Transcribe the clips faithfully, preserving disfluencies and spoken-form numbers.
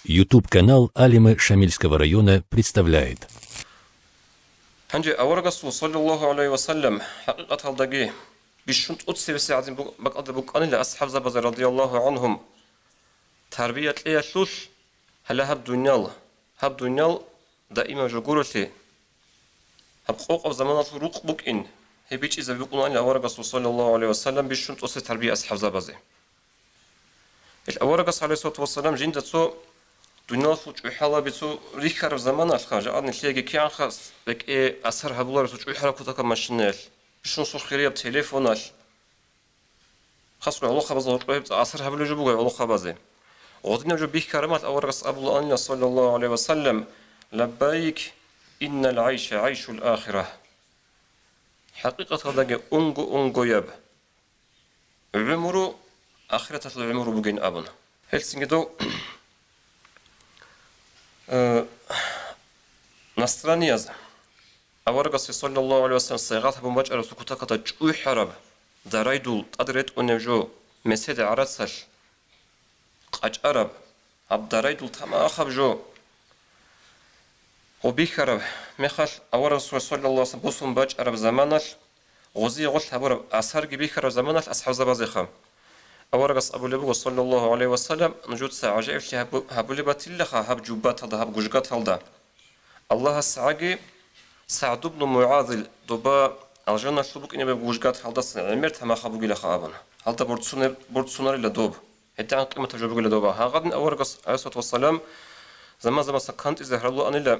YouTube-канал Алимы Шамильского района представляет. Гьанже аварагасул, саллаллагьу гӀалайгьи ва саллам, хӀакъикъаталдаги бищун тӀоцевесегӀадин бу-, бакӀалда букӀанила асхӀабзабазда, радияллагьу гӀангьум, тарбия кьеялъулъ, гьале гьаб дуниял, гьаб дуниял даимаб жо гурелъи, гьаб къокъаб заманалъул рукъ букӀин, гьеб бичӀчӀизаби букӀунаанила аварагасул, саллаллагьу гӀалайгьи ва саллам, бищун тӀосе тарбия асхӀабзабазе. Ил аварагас, гӀалайгьиссалату вассалам, жинда цо дуниялалъул чӀухӀалаби цо рихьараб заманалъха, жакъа нилъееги кигӀанха рекӀее асар гьабулареб цо чӀухӀараб кутакаб машинаялъ, бищун цо хирияб телефоналъ, хасго гӀолохъабазда гьоркьоб гьеб асар гьабулеб жо буго гӀолохъабазе. Гъодинаб жо бихьарамалъ аварагас абулаанила, саллаллагьу гӀалайгьи ва саллам: «Лаббайк, иннал гӀайша гӀайшул ахира». ХӀакъикъаталдаги унго-унгояб гӀумру ахираталъул гӀумру бугин абун. Гьелцинги дов, э, насранияз аварагасе, саллаллагьу гӀалайгьи ва саллам, сайгъат гьабун бачӀараб цо кутакалда чӀухӀараб дарайдул тӀад ретӀунеб жо, месед гӀарацалъ къачӀараб, гьаб дарайдул тамахаб жо гъо бихьараб мехалъ, аварагасул, саллаллагьу гӀалайгьи ва саллам, босун бачӀараб заманалъ, гъозие гъолъ гьабураб асарги бихьараб заманалъ асхӀабзабазеха. Аварагас абулеб буго, саллаллагьу гӀалайгьи ва саллам, нужеца гӀажаиблъи гьабу-, гьабулеб батилаха гьаб жуббаталда, гьаб гужгаталда. Аллагьас гӀаги, СагӀд ибну МугӀазил доба алжаналъул букӀинаб гужгаталдасан гӀемер тамахаб бугилаха абун. Гьалда борцунеб-, борцунарила доб. ГьедигӀан къиматаб жо бугила доба. Гьагъадин аварагас, гӀалайгьиссалату вассалам, заман-заманасан кантӀизе гьарулаанила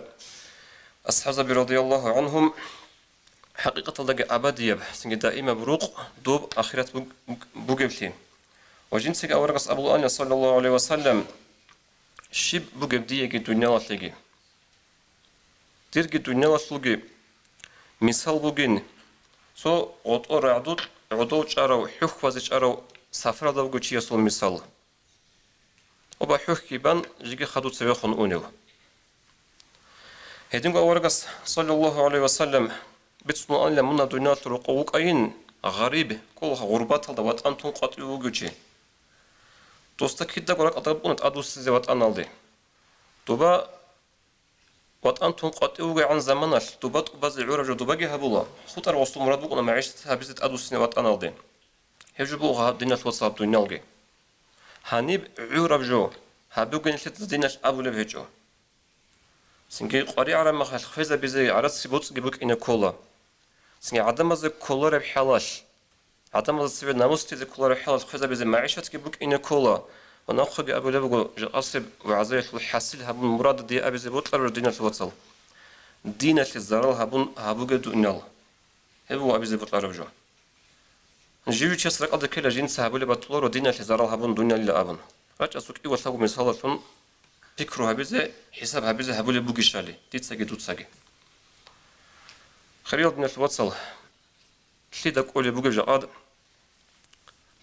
асхӀабзаби, радияллагьу гӀангьум, хӀакъикъаталдаги абадияб, цинги даимаб рукъ доб ахират буг-, буг-, бугевлъи. Ва жинцаги аварагас абулаанила, саллаллагьу гӀалайгьи ва саллам, щиб бугеб диеги дуниялалъеги. Дирги дуниялалъулги мисал бугин, цо гъотӀо рагӀдукь гӀодов чӀарав, хӀухь базе чӀарав сапаралда вугев чиясул мисал. Оба хӀухьги бан, жеги хадув цевехун унев. Гьединго аварагас, саллаллагьу гӀалайгьи ва саллам, бицунаанила мунагь дуниялалъул рокъов вукӀайин, гъариб, кӀолаха гъурбаталда ватӀан тун къватӀив вугев чи. Досда кидаго ракӀалда букӀуна тӀадвуссизе ватӀаналде. Доба ватӀан тун къватӀив вугегӀан заманалъ, доба тӀубазе гӀураб жо добаги гьабула, хутӀарав гъосул мурад букӀуна магӀишат гьабизе тӀадвуссине ватӀаналде. Гьеб жо буго гьаб диналъ вацал гьаб дуниялги. Гьаниб гӀураб жо гьабугин нилъеца диналъ абулеб гьечӀо. Цинги къваригӀараб мехалъ хвезабизе гӀарац боцӀги букӀине ккола. Цинги гӀадамазе кколареб хӀалалъ, гӀадамазда цеве намус лъезе кколареб хӀалалъ хвезабизе магӀишатги букӀине ккола, ва нахъеги абулеб буго, жакъасеб вагӀзаялъул хӀасил гьабун мурад дие абизе бокьараб жо, диналъул вацал. Диналъе зарал гьабун гьабуге дуниял. Гьеб буго абизе бокьараб жо. Живичияс ракӀалда ккела жинца гьабулеб батуларо диналъе зарал гьабун дуниялила абун. РачӀа цо кӀивалъаго мисалалъун пикру гьабизе, хӀисаб гьабизе гьабулеб бугищали, дицаги дуцаги. Хириял диналъул вацал, лъида кӀолеб бугеб жакъад,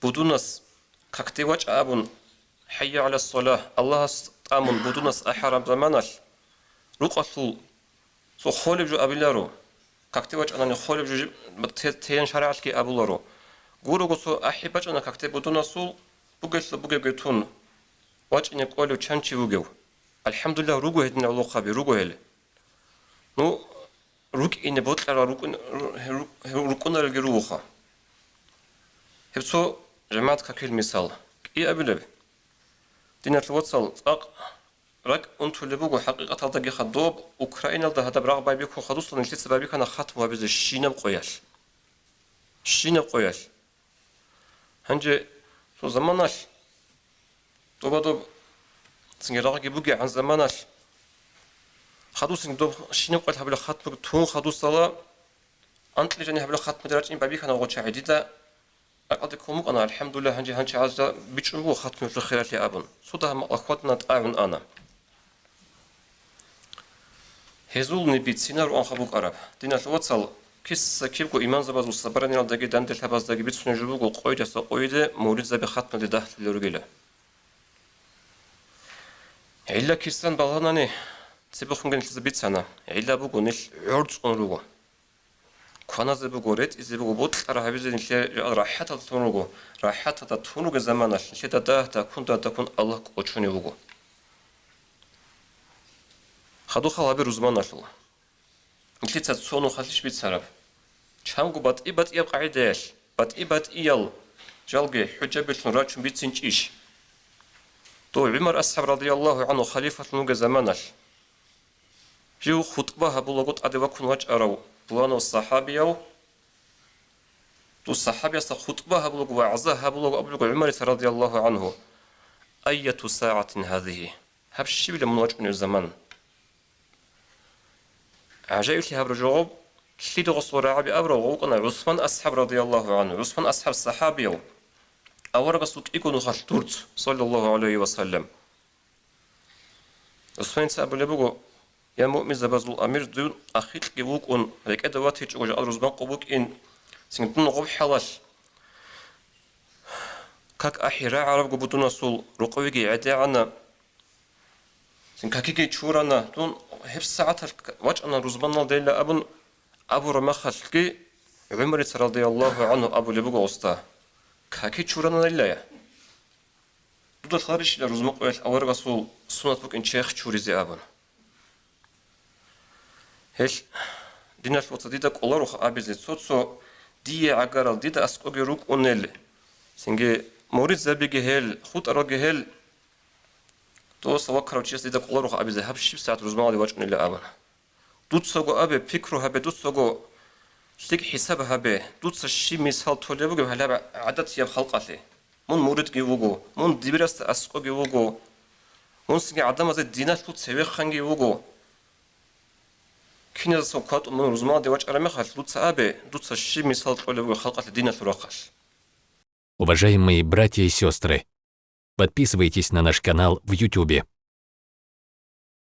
будунас какде вачӀа абун, хӀайя гӀала салагь, Аллагьас тӀамун будунас ахӀараб заманалъ, рукъалъул цо холеб жо абиларо, какде вачӀанани холеб жо жи-, те-, тейин шаригӀалъги абуларо. Гурого цо ахӀи бачӀана какде будунасул, бугелъул бугебги тун, вачӀине кӀолев чан чи вугев? АлхӀамдулиллагь, руго гьедин гӀолохъаби, руго гьел. Ну, рукӀине бокьарал рукӀун-, ру-, ру-, рукӀунарелги ругоха. Гьеб цо жамагӀат какил мисал. КӀиабилеб? Диналъул вацал, цӀакъ ракӀ унтулеб буго, хӀакъикъаталдагиха доб Украиналда гьадаб рагъ байбихьун хадусла нилъеца байбихьана хатму гьабизе щинаб къоялъ. Щинаб къоялъ. Гьанже цо заманалъ, доба-доб цинги рагъги бугегӀан заманалъ, хадусин доб щинаб къоялъ гьабулеб хатму тун хадусала, анкьил жани гьабулеб хатмуде рачӀин байбихьана гъочагӀи дида. Ракъалде ккун букӀана, алхӀамдулиллагь, гьанже гьанчагӀазда бичӀчӀун буго хатмуялъул хиралъи абун. Цо дагьаб макъ хватна, тӀагӀун ана. Гьезул нибицинал руанха букӀараб. Диналъул вацал, киса-кибго имамзабазул собраниялдаги данделъабаздаги бицунеб жо буго, къойидаса къойиде муридзаби хатмуде дагьлъулел ругила. ГӀилла кисан балгьанани, цебехунги нилъеца бицана, гӀилла буго, нилъ гӀорцӀун руго. Кваназе буго, ретӀизе буго, бокьараб гьабизе нилъер рахӀаталда тун руго. РахӀаталда тун ругел заманалъ нилъеда дагь-дагьккун, дагь-дагьккун Аллагь кӀочонев вуго. Къадухъал гьабе рузманалъул. Нилъеца цо нухалъищ бицараб? Чанго батӀи-батӀияб къагӀидаялъ, батӀи-батӀиял жалги хӀужабилъун рачун бицинчӀищ? Дов ГӀумар асхӀаб радияллагьу гӀангьу халифалъун вугеб заманалъ, жив хутӀба гьабулаго тӀаде ваккун вачӀарав пуланав сахӀабияв, дов сахӀабиясда хутӀба гьабулаго, вагӀза гьабулаго абулего ГӀумарица радияллагьу гӀангьу: «Айяту сагӀатин гьазигьи?» Гьаб щибила мун вачӀунев заман? ГӀажаиблъи гьабураб жо гъоб, лъида гъосул рагӀаби абураб гъов вукӀана ГӀусман асхӀаб радияллагьу гӀангьу. ГӀусман асхӀаб сахӀабияв, аварагасул кӀиго нухалъ дурц, саллаллагьу гӀалайгьи ва саллам. ГӀусманица абулеб буго: «Я муъминзабазул амир, дун ахикьги вукӀун, рекӀеда ватичӀого жакъа рузман къо букӀин, цинги дун гъоб хӀалалъ как ахӀи рагӀарабго будунасул рукъовиги гӀедегӀана». Цин какиги чурана, дун гьеб сагӀаталъ вачӀана рузманалдейилан абун абураб мехалъги, ГӀумарица радияллагьу гӀангьу абулеб буго гъосда: «Каки чурананилая? Дуда лъарищила рузман къоялъ аварагасул сунат букӀин черх чуризе?» абун. Гьелъ, диналъ вацал, дида кӀолароха абизе, цо-цо дие гӀагарал, дида аскӀоги рукӀунел, цинги муридзабиги гьел, хутӀаралги гьел, дос ваккарав чияс дида кӀолароха абизе, гьаб щиб сагӀат рузманалде вачӀунила абун. Дуцаго абе, пикру гьабе, дуцаго лъикӀ хӀисаб гьабе, дуца щиб мисал толеб бугеб гьалаб гӀадатияб халкъалъе. Мун муридги вуго, мун дибирасда аскӀоги вуго, мун цинги гӀадамазе диналъул цевеханги вуго. Киназасул кватӀун мун рузманалде вачӀараб мехалъ, дуца абе, дуца щиб мисал кьолеб буго халкъалъе диналъул рахъалъ. Уважаемые братья и сестры, подписывайтесь на наш канал в Ютубе.